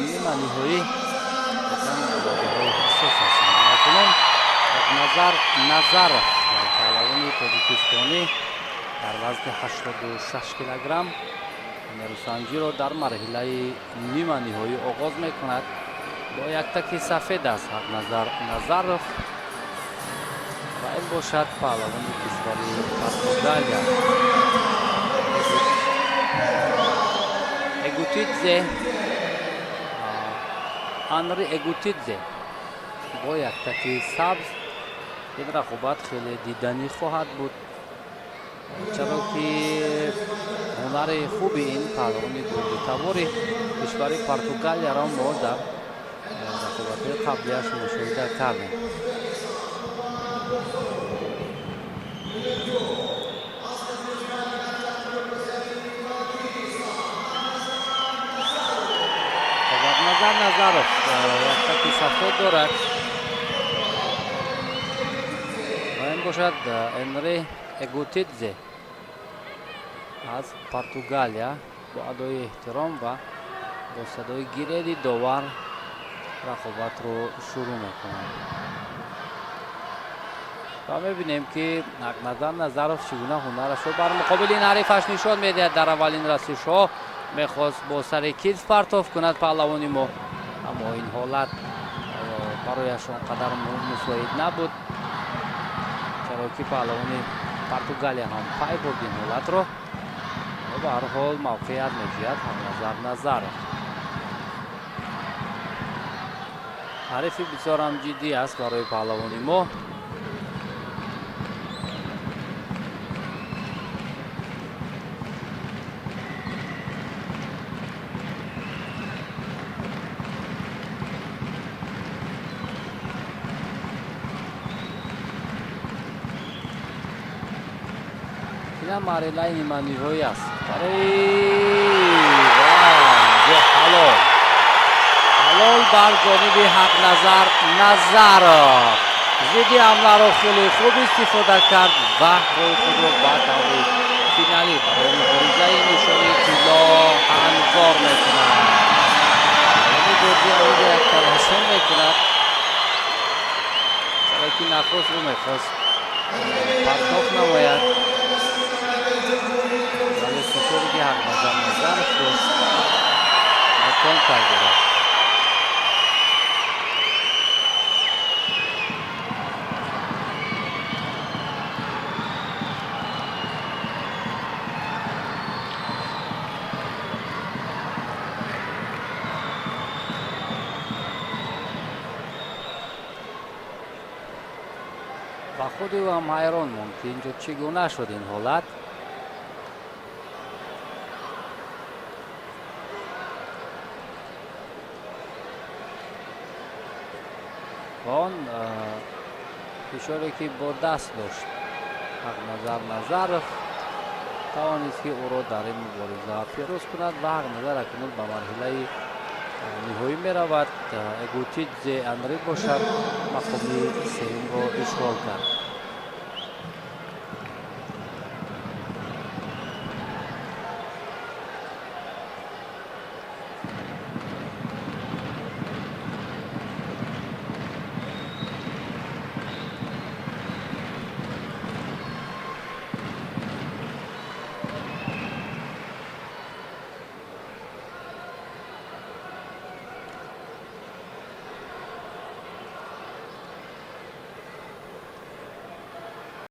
Ниманиҳоӣ воқеан ҳассос ҳастанд. Акнун Назар Назаров, паҳлавони тоҷикистонӣ, дар вазни 86 килограмм нерӯсанҷиро дар марҳилаи ниманиҳоӣ оғоз мекунад. Бо яктаки сафед аст Ҳақназар Назаров ва ин бошад паҳлавони кишвари Португалия Эгутидзе, Анри Эгутидзе бо яктаки сабз. Ин рақобат хеле диданӣ хоҳад буд, чаро ки ҳунари хуби ин паҳлавони гурдитабори кишвари Португалияро мо дар рақобатҳои қаблиаш мушоҳида кардем. Назар Назаров яктаки сафед дорад ва ин бошад Энри Эгутидзе аз Португалия. Бо адои эҳтиром ва бо садои гиреди довар рақобатро шурӯъ мекунад ва мебинем, ки Ҳақназар Назаров чӣ гуна ҳунарашро бар муқобили ин ҳарифаш нишон медиҳад. Дар аввалин расишҳо мехост бо сари китф партоф кунад паҳлавони мо, аммо ин ҳолат барояш он қадар мусоид набуд, чаро ки паҳлавони Португалия ҳам пай бурд ин ҳолатро. Ба ҳар ҳол, мавқеият меҷӯяд Ҳақназар Назаров. Ҳарифи бисёрам ҷиддӣ аст барои паҳлавони мо. Ина марҳилаи ниманиҳоӣ аст барои ҳалол ҳалол бар ҷониби Ҳақназар Назаров. Зидди ҳамларо хеле хуб истифода кард ва роҳи худро ба даври финалӣ барои муборизаи нишони тилло ҳамвор мекунад. Гурҷи онҷо як табассум мекунад, чаро ки нахуст ӯ мехост партофт намояд, вале фишоре ки Ҳақназар Назаров дошт, ноком кард ӯро. Ва худи ӯ ҳам ҳайрон монд, ки инҷо чӣ гуна шуд ин ҳолат. Ва он фишоре, ки бо даст дошт Ҳақназар Назаров, тавонист, ки ӯро дар ин мубориза пирӯз кунад ва Ҳақназар акнун ба марҳилаи ниҳоӣ меравад. Эгутидзе Анри бошад, мақоми сеюмро ишғол кард.